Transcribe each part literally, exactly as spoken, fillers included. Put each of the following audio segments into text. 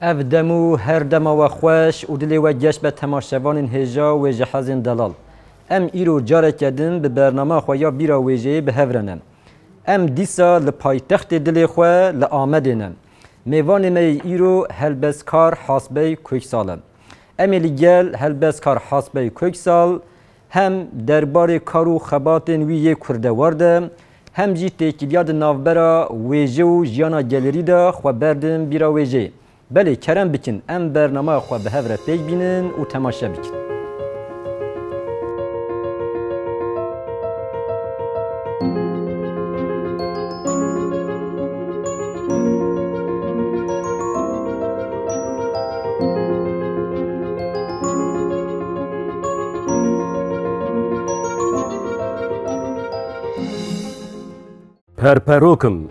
Ev dem û her dema we xweş û dilê we geş be temaşevanên hêja wêjehezên delal. Em îro careke din bi bernama xwe ya Bîra Wêjeyê bi hev re ne. Em dîsa li paytextê dilê xwe li Amedê ne. Mêvanê me yê îro helbestkar Hasbey Köksal e. Em ê li gel helbestkar Hasbey Köksal hem derbarê kar û xebatên wî yê kurdewar de, hem jî têkiliya di navbera wêje û jiyana gelêrî de xwe berdin bîra wêjeyê. Belê, kerem bikin, em bernama xwe bi hev re pêk bînin û temaşe bikin. Perperok im,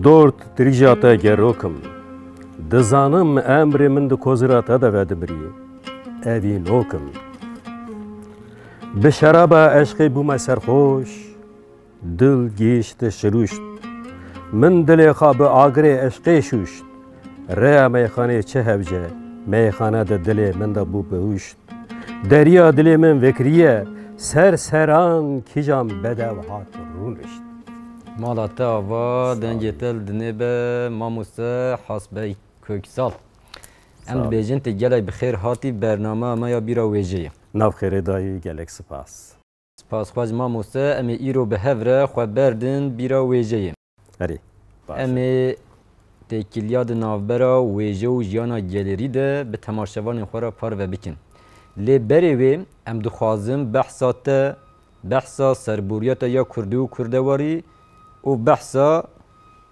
dor dirîja te gerok im. Dizanim emrê min di kozira te de vedimrî. Evînok im. Bi şeraba eşqê bûme serxweş, dil gihîşte şirûşt. Min dilê xwe bi agirê eşqê şûşt. Rêya meyxanê çi hewce, meyxane di dilê min de bû bihuşt. Deriya dilê min vekiriye, ser seran kîjan bedew hat rûnişt. Mala te ava, dengê te li dinê be, mamoste Hasbey Köksal. Em Sağ ol. Dibêjin tu gelek bi xêr hatî bernama me ya Bîra Wêjeyê. Nav xêrê dayî, gelek spas. Spas xweş mamoste, em ê îro bi hev re xwe berdin Bîra Wêjeyê. Erê, baş e. Em ê têkiliya di navbera wêje û jiyana gelêrî de bi temaşevanên xwe re parve bikin. Lê berê wê em dixwazin behsa te, behsa serboriyeta ya kurdî û kurdewarî û behsa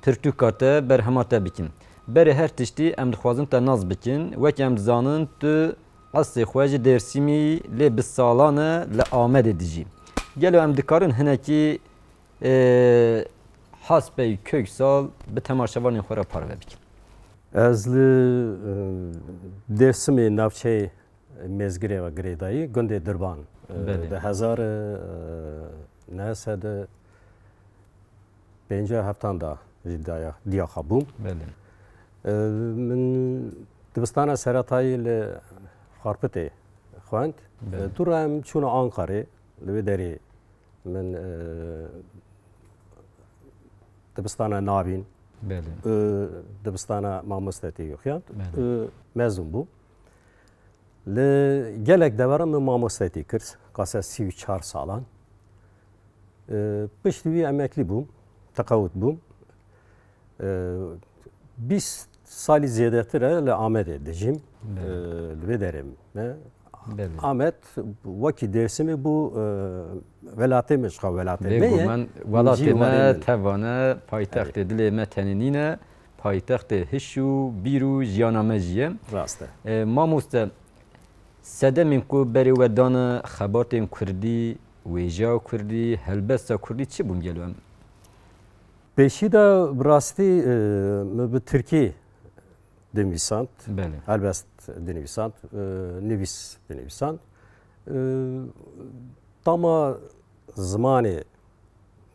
pirtûka te, berhema te bikin. Berê her tiştî em dixwazin te nas bikin. Wekî em dizanin tu eslê xwe ji Dêrsimî, lê bi salan e li Amedê dijî. Gelo em dikarin hinekî Ê, Hasbey Köksal bi temaşevanên xwe re parve bikin. Ez li, e, Dêrsimê navçeyê Mêzgirê ve girêdayî, gundê Dirban, e, Belê. Di hezar, e, neh sed û pêncî û heftan da jî daya, diya xwe bûm. Belê. E, min dibistana seretayî li Xarpitê xwend. Belê. E, dû re em çûne Ankarê, li wê derê Min, e, dibistana navîn, Belê. E, dibistana mamostetî xiyand, Belê. E, mezûn bûm. Li gelek deveran min mamostetî kir, qase sî û çar salan. E, piştî wî emeklî bûm, teqewit bûm. E, bîst salî zêdetir e li Amedê dijîm. Belê. E, li vê derê me. Belê. Amed wekî Dêrsimê bû, e, welatê me, ji xwe welatê me ye. Bêguman, welatê me, tevane, paytextê dilê me tenê nîne, paytextê hiş û bîr û jiyana me jî ye. Rast e. E, mamoste, sedemên ku berê we dane xebatên kurdî, wêjeya kurdî, helbesta kurdî çi bûn gelo em? Pêşî de bi rastî, e, min bi tirkî dinivîsand, Belê. Helbest dinivîsand, e, nivîs dinivîsand. E, tama zimanê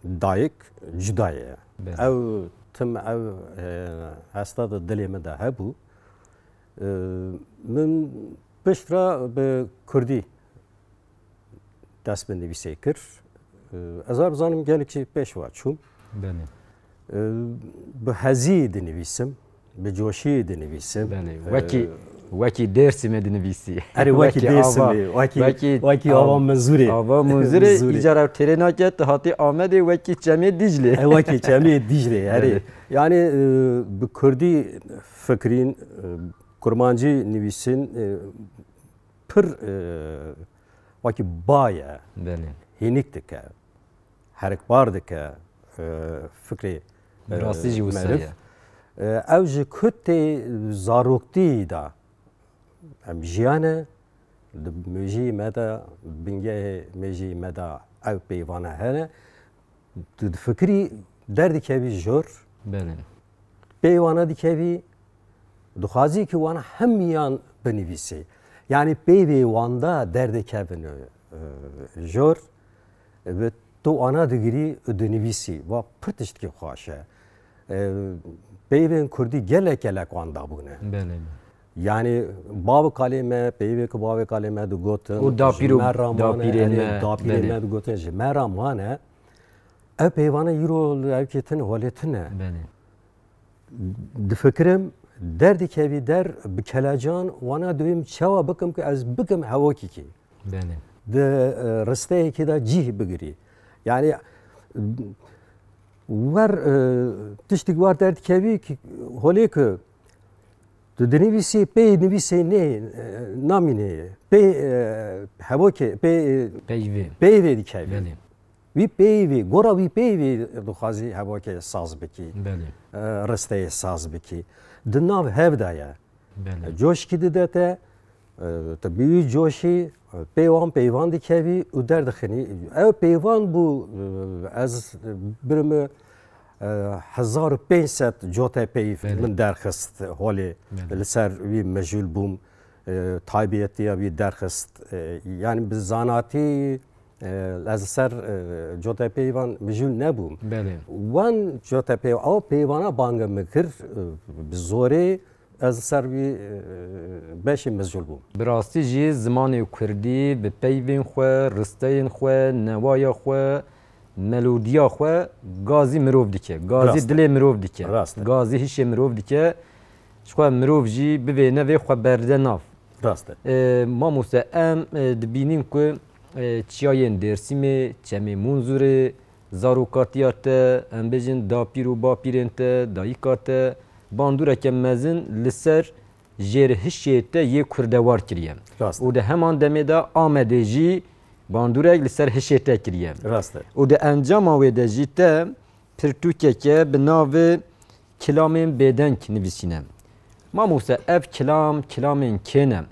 dayik cuda ye. Belê. Ew tim, ew, e, hesta di dilê min de hebû. E, min pişt re bi kurdî dest bi nivîsê kir. Ez wer bizanim gelek jî pêş ve çûm. Belê. Bi hezî dinivîsim, bi coşî dinivîsim. Belê. Wekî, wekî Dêrsimê dinivîsî. Erê, wekî Wekî Dêrsimê, ava, wekî, wekî wekî av-, ava Mizûrê. Ava Mizûrê, Mizûrê. Îcara têrê nake, tu hatî Amedê wekî Çemê Dîclê. E, wekî Çemê Dîclê, erê. Belê. Yani, e, bi kurdî fikrîn, e, kurmancî nivîsin, e, pir, e, wekî ba ye. Belê. Hînik dike, herikbar dike, e, fikrê, e, Bi rastî jî wisa meriv. Ye. E, ew ji ku tê zaroktî de em jiyane, di mêjî me de, bingehê mêjî me de ew peyvane hene. Tu difikirî derdikevî jor. Belê. Pey wana dikevî, dixwazî ki wana hemiyan binivîsî. Yani peyvê wan de derdikevin, e, jor, bi tu wana digirî û dinivîsî. Va pir tiştkî xweş e. e, peyvên kurdî gelek gelek wenda bûne. Belê. Yani bavê kalê me, peyvê ku bavê kalê me digotin, Û dapîr ji û me re mane, dapîrên erê, me, dapîrên belê. me digotin, ji me re mane. Ev peyvane îro li ewkê tune, holê tune. Belê. Difikirim derdikevî der bi kelecan wana dibêm çawa bikim ku ez bikim hewokîkî. Belê. Di e, risteyekî de cîh bigirî. Yani wer e, tiştik wer derdikevî ki holê ku tu dinivîsî pê nivîsê nê e, namînê pê e, hevokê pê e, Peyvê. peyvê dikevî. Belê. Wî peyvê, gora wî peyvê dixwazî hevokê saz bikî. Belê. E, risteyê saz bikî. Di nav hev de ye. Belê. Coşkî dide te, e, tu bi wî coşî, e, peyvan peyvan dikevî û derdixinî. Ew peyvan bû, e, ez birimi, e, hezar û pênc sed cote peyv Belê. Min derxist holê. Belê. Li ser wî mejûl bûm. E, taybetiya wî derxist. E, yani bi zanatî, e, ez li ser e, cote peyvan mijûl nebûm. Belê. Wan cote peyv-, ew peyvana bange min kir, e, bi zorê ez li ser wî e, beşê mijûl bûm. Bi rastî jî zimanê kurdî bi peyvên xwe, risteyên xwe, newaya xwe, melodiya xwe gazî mirov dike, gazî Rast e. Dilê mirov dike, Rast e. Gazî hişê mirov dike. Ji xwe mirov jî bivêne vê xwe berde nav. Rast e. E, mamoste, em e, dibînin ku e, çiyayên Dêrsimê, Çemê Munzurê, zarokatiya te, em bêjin dapîr û bapîrên te, dayika te, bandoreke mezin li ser jêrhişê te yê kurdewar kiriye. Rast e. Û di heman demê de Amedê jî bandorek li ser hişê te kiriye. Rast e. Û di encama wê de jî te pirtûkeke bi navê Kilamên Bêdeng nivîsîne. Mamoste, ev kilam, kilamên kê ne?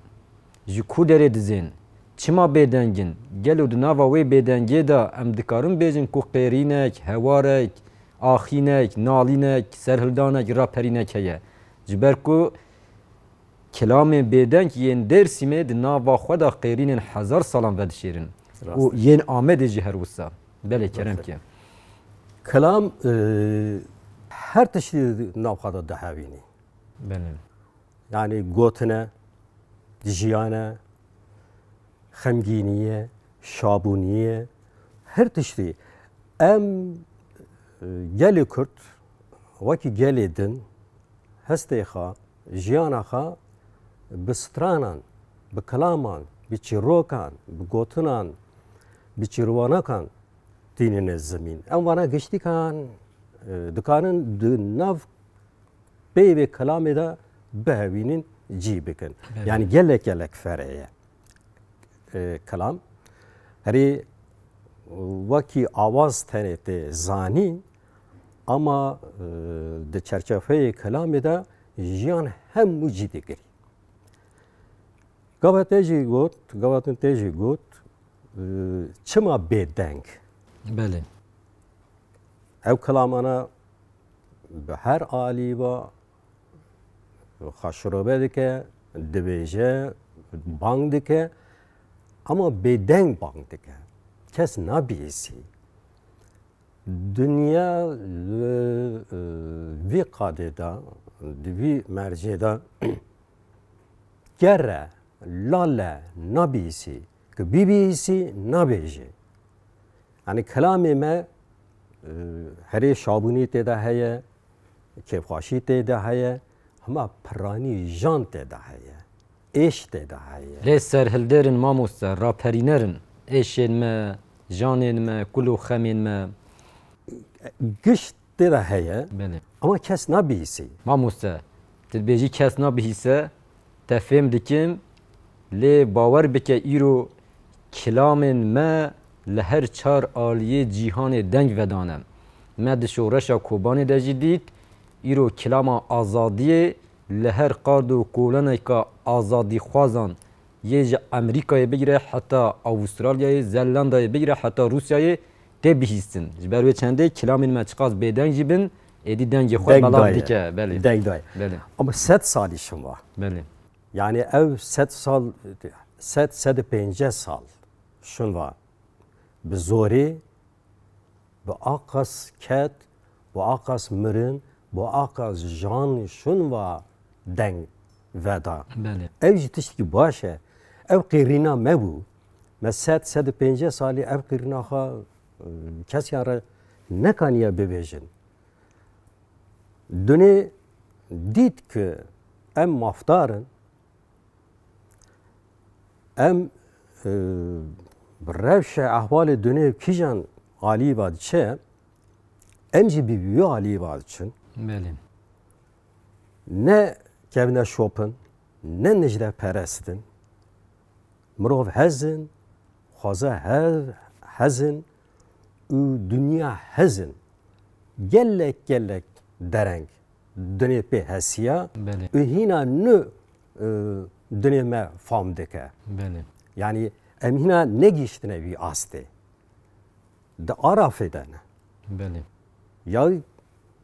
Ji ku derê dizên? Çima bêdeng in? Gelo di nava wê bêdengê de em dikarin bêjin ku qêrînek, hewarek, axînek, nalînek, serhildanek, raperînek heye? Ji ber ku kilamên bêdeng yên Dêrsimê di nava xwe de qêrînên hezar salan vedişêrin. Rast. Û yên Amedê jî her wisa. Belê, kerem ke. Kelam e, her tiştî nav xwe de dihevînî. Belê. Yani gotine, jiyane, xemgîniye, şabûniye, her tiştî. Em e, gelê Kurd, wekî gelê din, hestê xwe, jiyana xwe bi stranan, bi kilaman, bi çîrokan, bi gotinan, bi çîrwanakan tînine zimîn. Em vana giştîkan e, dikarin di nav peyvê kelamê de bihewînin, cî bikin. Evet. Yani gelek gelek ferê ye. E, kelam herî wekî awaz tenê tê zanîn, ama e, di çerçeveyê kelamê de jiyan hemû cî digirî. Gava te jî got, gava te jî got, e, çima bêdeng? Belê. Ew kelamana bi her alî ve xwe şirobe dike, dibêje, bang dike, ama bêdeng bang dike. Kes nabihîsî. Dinya li e, vî qadê de, di vî mercê de gere, lale nabihîsî. Ku bibihîsî nabêjî. Yani kelamê me e, herê şabûnî tê de heye, kêfxweşî tê de heye, hema piranî jan tê de heye, êş tê de heye. Lê serhilderin mamoste, raperînerin, êşên me, janên me, kul û xemên me. Gişt tê de heye, Belê. Ama kes nabihîsî. Mamoste, tu dibêjî kes nabihîse, te fêm dikim, lê bawer bike îro kilamên me li her çar aliyê cîhanê deng vedane. Me di şoreşa Kobanê de jî dît, îro kilama azadiyê li her qard û kolaneka azadîxwazan yê ji Amerîkayê bigire heta Avustralyayê, Zelandayê bigire heta Rûsyayê tê bihîstin. Ji ber wê çendê kilamên me çiqas bêdeng jî bin, êdî dengê xwe Deng belav daye. dike. Belê. Deng daye. Belê. Ama sed salî şin va. Belê. Yani ev sed sal, sed, sed û pêncî sal şin va. Bi zorê, bi aqas ket, bi aqas mirin, Bo aka jan şun va deng veda. Belê. Ev jî tiştekî baş e. Ev qîrîna me bû. Me sed, sed û pêncî salî ev qîrîna xwe, e, kesiyan re nekaniye bibêjin. Dunê dît ku em mafdar in, em, e, rewşe ehvalê dunê kîjan alî va diçe, em jî bi wî alî va diçin. Belê. Ne kevne şopin, ne nijdeperest in. Mirov hezin, xwaze he-, hezin û dinya hezin. Gelek gelek dereng dunê pê hesiya Belê. û hîna nu, e, dunê me fam dike. Belê. Yanî em hîna negihiştine vî astê. Di arafê de ne. Belê. Ya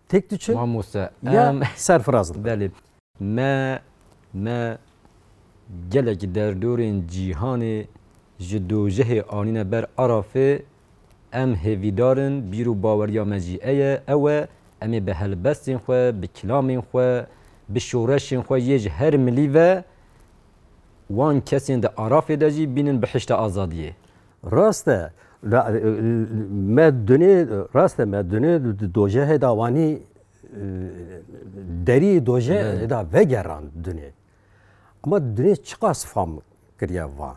têk diçin Mamoste, ya em serfiraz dibin. Belê. Me, me gelek derdorên cîhanê ji dojehê anîne ber arafê. Em hêvîdar in, bîr û baweriya me jî eye, ew e, em ê bi helbestên xwe, bi kilamên xwe, bi şoreşên xwe yê ji her milî ve wan kesên di arafê de jî bînin bihişta azadiyê. Rast e. La, e, e, me dunê, rast e, me dunê di dojehê de wanî, e, derî dojehê Evet. de vegerand dunê. Ama dunê çiqas fam kiriye va.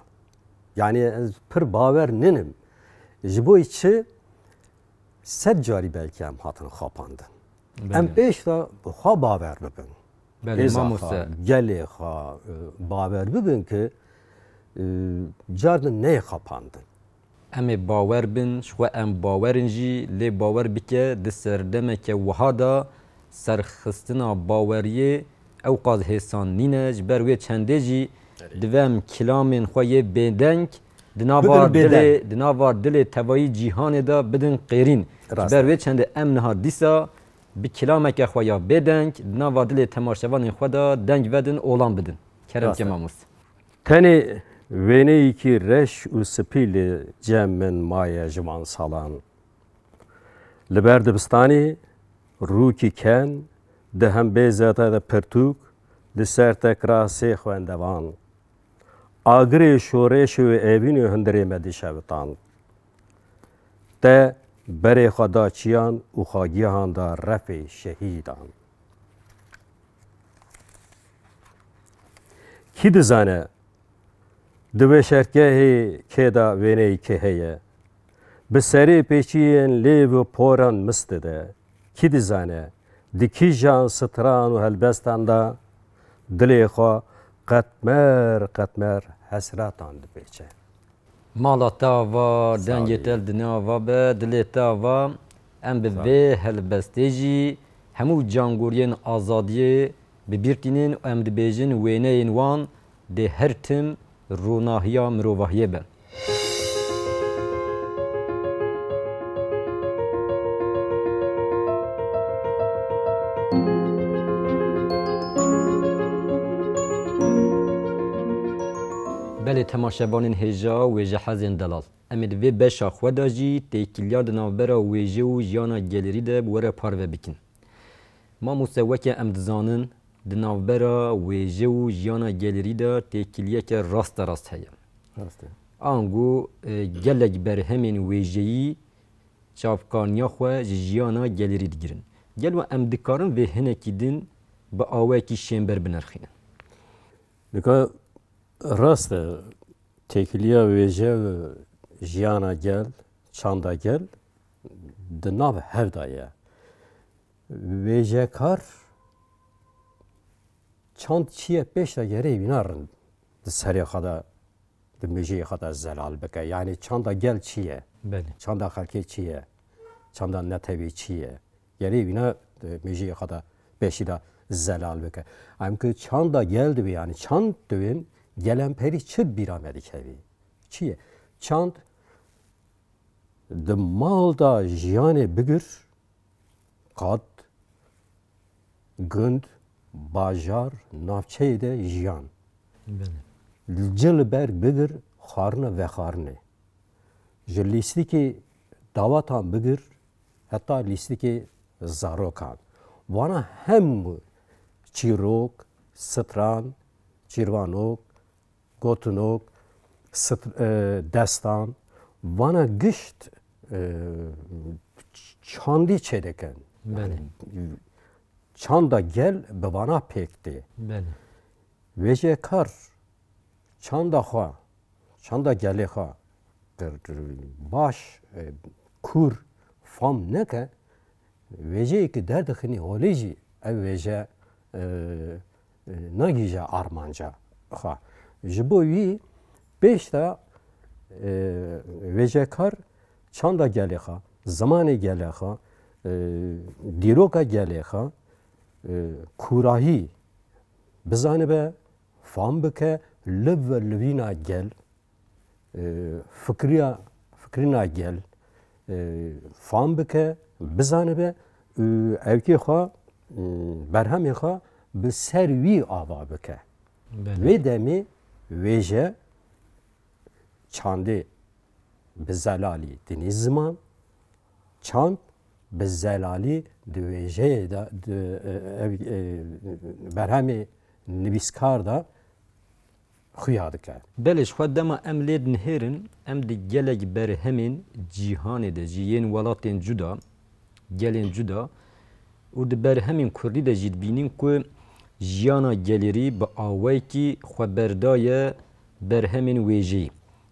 Yani ez pir bawer ninim. Ji bo çi sed carî belkî em hatin xapandin. Belê. Em pêş de bi xwe bawer bibin. Belê, Hêza mamoste. Xwe, gelê xwe, e, bawer bibin ki, e, car din neyê xapandin. Em ê bawer bin, ji xwe em bawer in jî, lê bawer bike di serdemeke wiha de serxistina baweriyê ew qas hêsan nîne. Ji ber wê çendê jî divê em kilamên xwe yê bêdeng di nava Bibin bêdeng. dilê, di nava dilê tevayî cîhanê de bidin qêrîn. Rast Ji ber e. Wê çendê em niha dîsa bi kilameke xwe ya bêdeng di nava dilê temaşevanên xwe de deng vedin, olan bidin. Kerem Rast ke e. Mamoste. Tenê wêneyekî reş û spî li cem min maye ji van salan. Li ber dibistanê rûkî ken, di hembêze te de pirtûk, li ser te kira sê xwendevan. Agirê şoreş û evîn û hundirê me dişevitan. Te berê xwe da çiyan û xagihan da refê şehîdan. Kî dizane, di vê şerkehê kê de wêneyekê heye? Bi serê pêçiyên lêv û poran mist dide. Kî dizane, di kîjan stran û helbestan de dilê xwe qetmer qetmer hesretan dipêçe. Mala te ava, Sağ dengê ol. te li dinya ava be, dilê te ava. Em bi vê helbestê jî hemû cangoriyên azadiyê bi bîr tînin û em dibêjin wêneyên wan dê her tim ronahiya mirovahiyê be. Belê temaşevanên hêja û wêjehezên delal. Em ê di vê beşa xwe de jî têkiliya di navbera wêje û jiyana gelêrî de bi we re parve bikin. Mamoste, weke em dizanin, di navbera wêje û jiyana gelêrî de têkiliyeke rasterast heye. Rast e. Ango, e, gelek berhemên wêjeyî çavkaniya xwe ji jiyana gelêrî digirin. Gelo em dikarin vê hinekî din bi awayekî şênber binirxînin? Nika rast e, têkiliya wêje û jiyana gel, çanda gel di nav hev de ye. Wêjekar çand çi ye pêş de gerê wîna rind di serê xwe de, di mijeyê xwe de zelal bike. Yanî çanda gel çi ye? Belê. Çanda xelkê çi ye? Çanda netewê çi ye? Gerê wîna, e, mijeyê xwe de pêşî de zelal bike. Em ku çanda gel dibê, yanî çand dibên, gelemperî çi bîra me dikevî? Çi ye? Çand di mal de jiyanê bigir, qad, gund, bajar, navçeyê de jiyan. Belê. Li cil ber bigir, xwarine vexwarine. Ji lîstikê dawatan bigir, heta lîstikê zarokan. Vana hemû çîrok, stran, çîrvanok, gotinok, st- e, destan, vana gişt, e, çandî çêdikin. Belê. Yani, çanda gel bi vana pêk tê. Belê. Vêjekar çanda xwe, çanda gelê xwe qir-, baş, e, kûr fam neke, vêjeyê ki derdixinî holê jî ev vêje, e, e, nagihîje armanca xwe. Ji bo wî pêş de, e, vêjekar çanda gelê xwe, zimanê gelê xwe, e, dîroka gelê xwe, e, kûrahî bizanibe, fam bike, liv ve livîna gel, e, fikriya, fikrîna gel, e, fam bike, bizanibe, û evkê xwe, e, berhemê xwe bi ser wî ava bike. Belê. Wê demê wêje çandê bi zelalî dinî ziman, çand bi zelalî di wêjeyê de, di, e, ev, e, berhemê nivîskar de xuya dike. Belê, ji xwe dema em lê dinihêrin, em di gelek berhemên cîhanê de jî yên welatên cuda, gelên cuda û di berhemên kurdî de jî dibînin ku jiyana gelêrî bi awayekî xwe berdaye berhemên wêjeyî.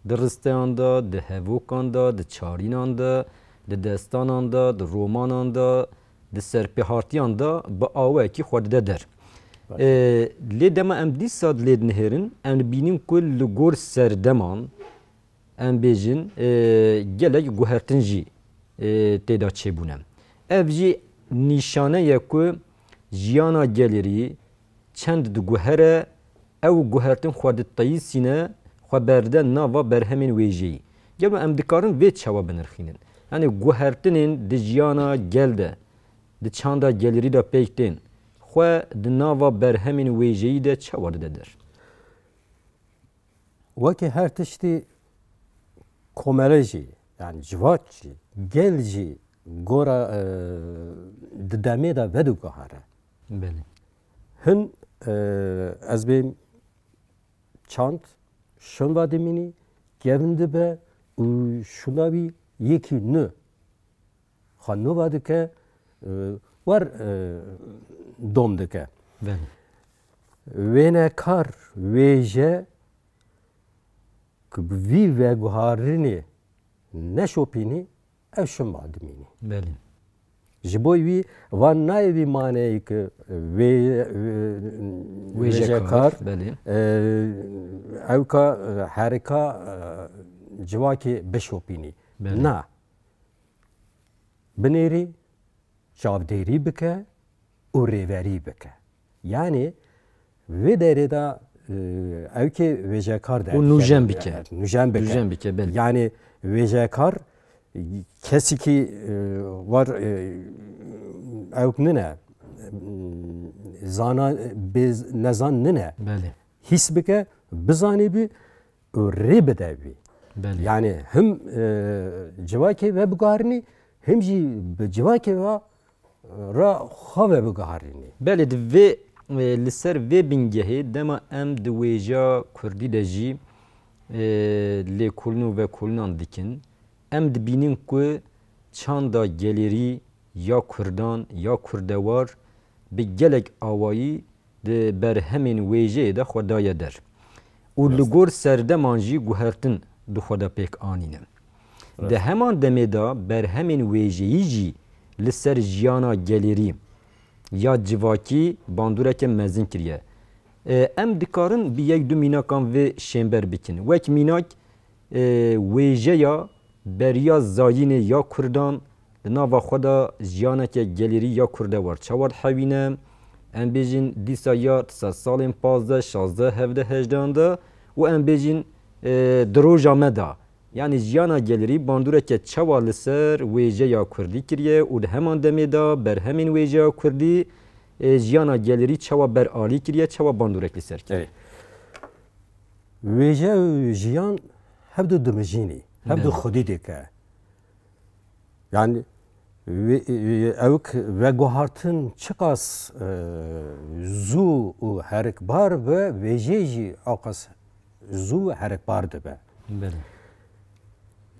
Di risteyan de, di hevokan de, di çarînan de, di destanan de, di romanan de, di serpêhatiyan de bi awayekî xwe dide der. Baş. Ee, lê dema em dîsa lê dinihêrin, em dibînin ku li gor serdeman, em bêjin, e, gelek guhertin jî, e, tê de çêbûne. Ev jî nîşane ye ku jiyana gelêrî çend diguhere, ew guhertin xwe diteyîsîne, xwe berde nava berhemên wêjeyî. Gelo em dikarin vê çawa binirxînin? Yanî guhertinên di jiyana gel de, di çanda gelêrî de pêk tên, xwe di nava berhemên wêjeyî de çawa dide der? Wekî her tiştî, komele jî, yani civak jî, gel jî gora, e, di demê de vediguhere. Belê. Hin, e, ez bêm çand şunva dimînî, kevin dibe û şuna wî yekî nû xwe nûva dike, e, wer, e, dom dike. Belê. Wênekar, wêje ku bi vî veguharinê neşopînî, ev şima dimînî. Belê. Ji bo wî van nayê vî maneyê ku wê, wê, Wêjekar, wêjekar, belê. E, ew ka, e, herika, e, civakê bişopînî. Belê. Na. Binêrî, çavdêrî bike û rêverî bike. Yanî vê derê de, e, ew kê wêjekar de Û nûjen bike. Nûjen bike. Nûjen bike, belê. Yanî wêjekar kesikî, e, war, e, ewk nine, zana, bê nezan nine. Belê. Hîs bike, bizanî bî, û rê bide wî. Belê. Yani him, e, civakê vebigarinî, him jî bi civakê ve, e, re xwe vebigarinî. Belê, di vê, e, li ser vê bingehê dema em di wêja kurdî de jî, e, lêkolin û vekolînan dikin, em dibînin ku çanda gelêrî ya kurdan, ya kurdewar bi gelek awayî di berhemên wêjeyê de xwe daye der û li Rast. gor serdeman jî guhertin di xwe de pêk anîne. Rast. Di heman demê de berhemên wêjeyî jî li ser jiyana gelêrî ya civakî bandoreke mezin kiriye. E, em dikarin bi yek du mînakan vê şênber bikin. Wek mînak, e, wêjeya beriya zayînê ya kurdan di nava xwe de jiyaneke gelêrî ya kurdewar çawa dihewîne? Em bêjin dîsa ya di ser salên pazdeh, şazdeh, hevdeh, hejdehan de û em bêjin, e, di roja me de. Yanî jiyana gelêrî bandoreke çawa li ser wêjeya kurdî kiriye û di heman demê de berhemên wêjeya kurdî, e, jiyana gelêrî çawa beralî kiriye, çawa bandorek li ser kiriye? Erê. Wêje û jiyan hevdu dimijînî, hevdu Belê. xwedî dike. Yani, Wê, e, ew k-, veguhartin çiqas, e, zû û herikbar be, wêjê jî ewqas zû herikbar dibe. Belê.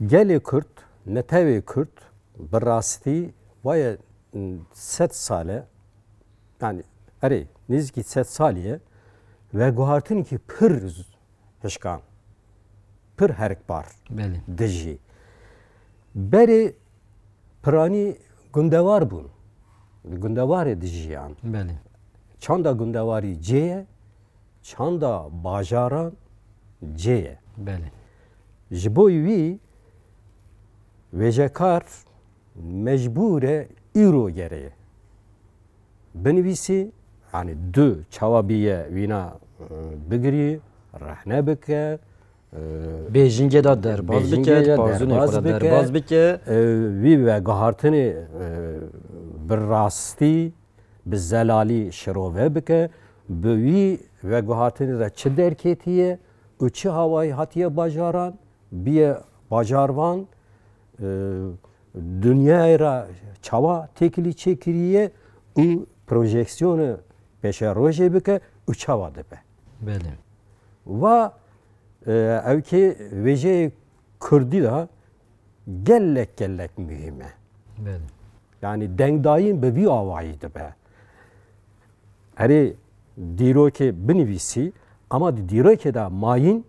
Gelê Kurd, netewê Kurd, bi rastî waye, m, sed sal e, yani, erê, nêzîkî sed salî ye, veguhartinekî pir z-, hişkan, pir herikbar Belê. dijî. Berê piranî gundewar bûn. Li gundewarê dijiyan. Belê. Çanda gundewarî cê ye, çanda bajaran cê ye. Belê. Ji bo wî wêjekar mecbûr e îro gerê binivîsî, yani du çawa bîye wîna, e, bigirî, rehne bike, e, Bêjingê de derbaz bêjingê bike, de pazûnê xwe derbaz de bike. derbaz bike. E, wî veguhartinê, e, bi rastî, bi zelalî şirove bike, bi wî veguhartinê de çi derketiye û çi hawayî hatiye bajaran, biye bajarvan, e, dinyayê re çawa têkilî çêkiriye û projeksiyonu pêşerojê bike û çawa dibe. Belê. Va, e, ew kê wêjeyê kurdî de gelek gelek muhîm e. Belê. Yani dengdayîn bi vî awayî dibe. Erê dîrokê binivîsî, ama di dîrokê de mayîn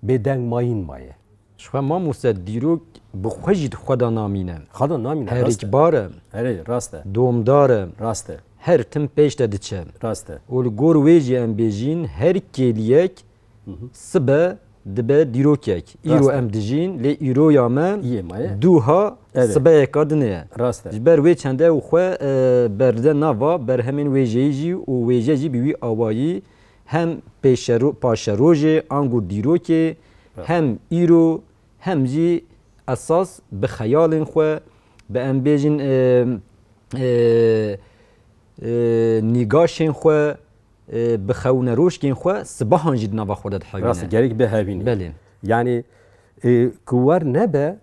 bêdeng mayîn maye. Ji xwe mamoste dîrok bi xwe jî di xwe de namîne. Xwe de namîne, rast e. Herikbar e. Erê, rast e. Domdar e. Rast e. Her tim pêş de diçe. Rast e. Û li gor wê jî em bêjîn her kêliyek Hı hı. sibe dibe dîrokek. Îro Rast e. em dijîn, lê îroya me Yê me ye. dûha Evet. sibeyeka din e. Rast e. Ji ber wê çende û xwe, e, berde nava berhemên wêjeyî jî û wêje jî bi wî awayî hem pêşero-, paşerojê, ango dîrokê, Evet. hem îro, hem jî esas bi xeyalên xwe, bi em bêjin, e, e, e, nîgaşên xwe, e, bi xewnerojkên xwe sibehan jî di nava xwe de dihewîne. Rast e, gerek bihewîne. Belê. Yani, e, ku wer nebe,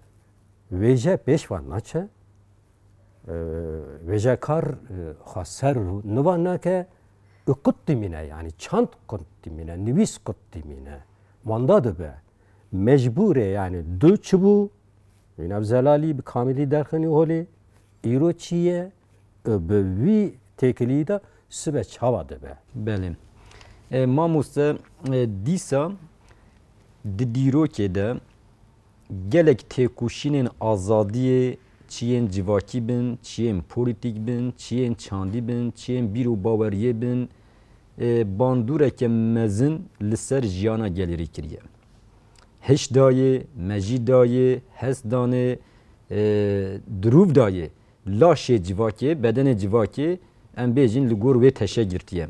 wêje pêş ve naçe, e, wêjekar, e, xwe ser niva nake, û qut dimîne, yani çand qut dimîne, nivîs qut dimîne. Wanda dibe. Mecbûr e, yani du çi bû? Wîna bi zelalî, bi kamilî derxinî holê. Îro çi ye? E, bi vî têkilî de sibe çawa dibe? Belê. E, mamoste, e, dîsa di dîrokê de gelek têkoşînên azadiyê, çiyên civakî bin, çiyên polîtîk bin, çiyên çandî bin, çiyên bîr û baweriyê bin, e, bandoreke mezin li ser jiyana gelêrî kiriye. Hişt dayê, mejî dayê, hest danê, e, dirûv dayê. Laşê civakê, bedenê civakê, em bêjin li gor wê teşe girtiye.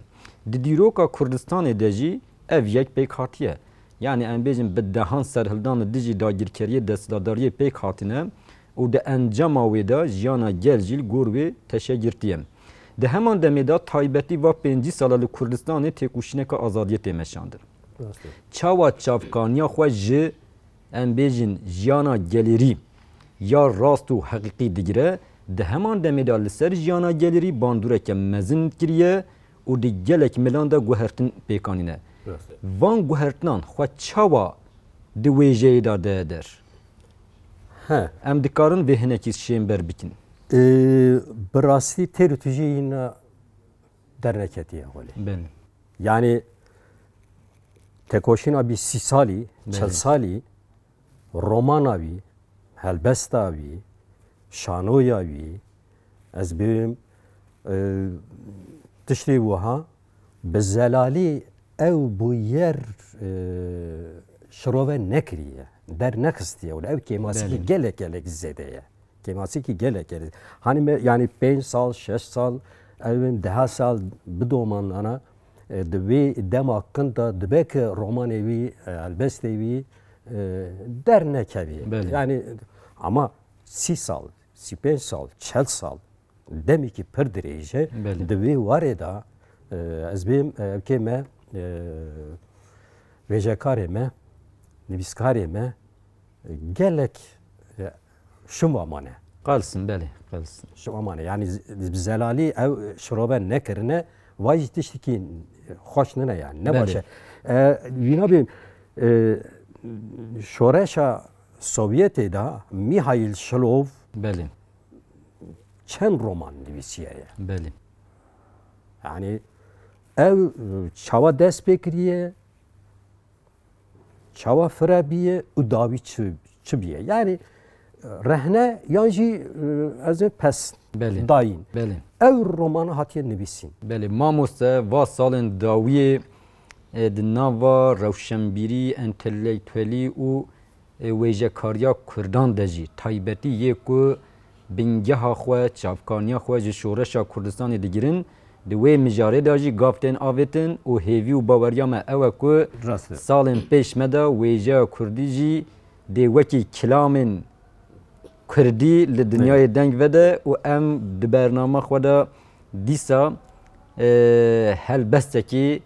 Di dîroka Kurdistanê de jî ev yek pêk hatiye. Yani em bêjin bi dehan serhildan li dijî dagirkeriyê, desthilatdariyê pêk hatine û di encama wê de jiyana gel jî li gor wê teşe girtiye. Di heman demê de taybetî va pêncî sala li Kurdistanê têkoşîneke azadiyê tê meşandin. Rast e. Çawa çavkaniya xwe ji, em bêjin, jiyana gelêrî ya rast û heqîqî digire, di heman demê de li ser jiyana gelêrî bandoreke mezin kiriye û di gelek milan de guhertin pêk anîne. Rast e. Van guhertinan xwe çawa di wêjeyê de de der? He. Em dikarin vê hinekî şênber bikin. Ee, bi rastî têr û tijî yîna derneketiye holê. Belê. Yani tekoşîna bî sî salî, Belê. çil salî, romana wî, helbesta wî, şanoya wî, ez bêjim, e, tiştê wiha bi zelalî ew bûyer, e, şirove nekiriye, dernexistiye û ev kêmasîkî Belê. gelek gelek zêde ye. Kêmasîkî gelek gelek. Hani me, yani pênc sal, şeş sal, ew ên deha sal bidoman ana, e, di vê dema kin de dibe ki romanê wî, e, helbestê wî, e, dernekevî. Belê. Yani ama sî sal, sî pênc sal, çel sal demekî pir dirêj e. Belê. Di vê warê de, e, ez bêm, e, evkê me, e, wêjekarê me, nivîskarê me, e, gelek, e, şima mane. Qelsin, belê, qelsin. Şima mane. Yani z- bi zelalî ew şirobe nekirine, vay jî tiştekî xweş nine yani. Ne Belê. baş e. E, Vîna bê e, şoreşa Sovyetê de Mihail Şilov Belê, çend roman nivîsiye ye. belê. Yani ew e, çawa dest pê kiriye, çawa fire biye û dawî çi, çi biye. Yani e, rehne yan jî e, ez ê pes Belê. dayîn. Belê. Ew romana hatiye nivîsîn. Belê, mamoste, va salên dawiyê e, di nava rewşenbîrî, entelektuelî û e, wêjekariya Kurdan de jî, taybetî yê ku bingeha xwe, çavkaniya xwe ji şoreşa Kurdistanê digirin, di wê mijarê de jî gav tên avêtin û hêvî û baweriya me ew e ku Rast e. salên pêş me de wêjeya Kurdî jî dê wekî kilamên Kurdî li dinyayê deng vede û em di bernama xwe de dîsa, e, helbestekî,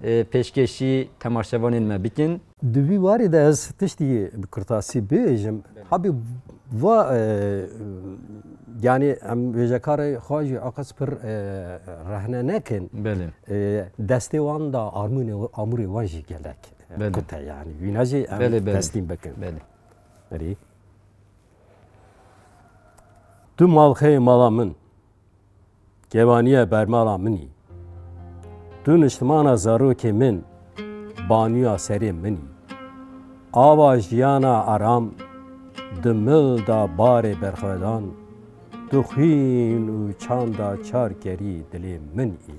e, pêşkêşî temaşevanên me bikin. Di vî warî de ez tiştî bi kurtasî bibêjim. Habî va, e, yani em wêjekarê xwe jî aqas pir, e, rehne nekin. Belê. E, destê wan da armûnê, amûrê wan jî gelek, e, Belê. qut e yani. Wîna jî em Belê, belê. teslîm bikin. Belê. Erî. Tu malxeyê mala min, kevaniya bermala min î. Tu niştimana zarokê min, banûya serê min î. Ava jiyana aram, di mil da barê berxwedan, tu xwîn û çanda çar kerî dilê min î.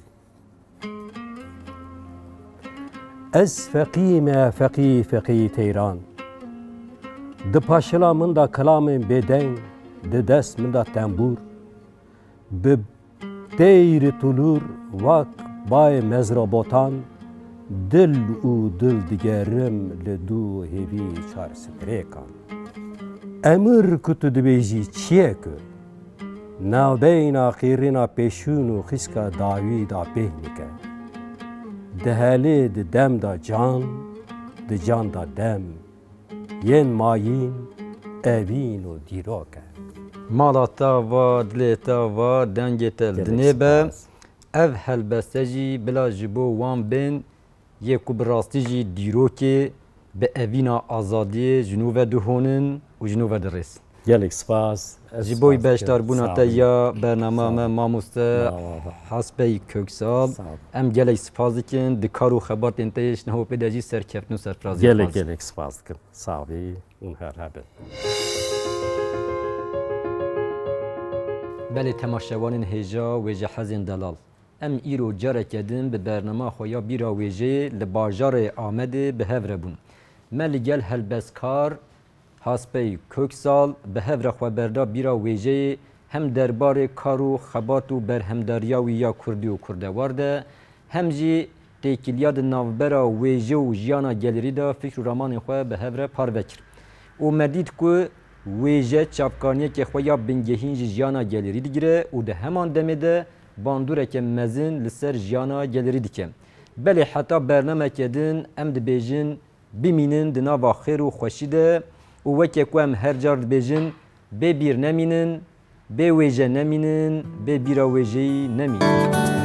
Ez feqî me feqî feqî teyran. Di paşila min de kilamên bêdeng, di dest min de tembûr. Bi teyr tulûr wak bayê mezrobotan, dil û dil digerim li dû hêvî çar strêkan. Emir ku tu dibêjî çi ye ku? Navbeyna qîrîna pêşûn û xîska dawî da pêhnike. Dihelê di dem da can, di can da dem. Yên mayîn evîn û dîrok e. Mala te ava, dilê te ava, dengê te li Gelek dinê be. spas. Ev helbeste jî bila ji bo wan bên yê ku bi rastî jî dîrokê bi evîna azadiyê ji nû ve dihonin û ji nû ve dirêsin. Gelek spas. Ez Ji bo spas dikim. beşdarbûna Sağ te olun. ya bernama Sağ me olun. mamoste Bravo. Haspey Köksal. Sağ ol. Em gelek spas dikin. Di kar û xebatên te yê ji niha pê de jî serkeftin û serfiraziyê Gelek dixwazin. gelek spas dikim. Sağ bî û her hebin. Belê temaşevanên hêja wêjehezên delal. Em îro careke din bi bernama xwe ya Bîra Wêjeyê li bajarê Amedê bi hev re bûn. Me li gel helbestkar Haspey Köksal bi hev re xwe berda bîra wêjeyê hem derbarê kar û xebat û berhemdariya wî ya kurdî û kurdewar de, hem jî têkiliya di navbera wêje û jiyana gelêrî de fikr û ramanên xwe bi hev re parve kir. Û me dît ku wêje çavkaniyeke xwe ya bingehîn ji jiyana gelêrî digire û di heman demê de bandoreke mezin li ser jiyana gelêrî dike. Belê heta bernameke din em dibêjin bimînin di nava xêr û xweşî de û weke ku em her car dibêjin bê bîr nemînin, bê wêje nemînin, bê bîra wêjeyî nemînin.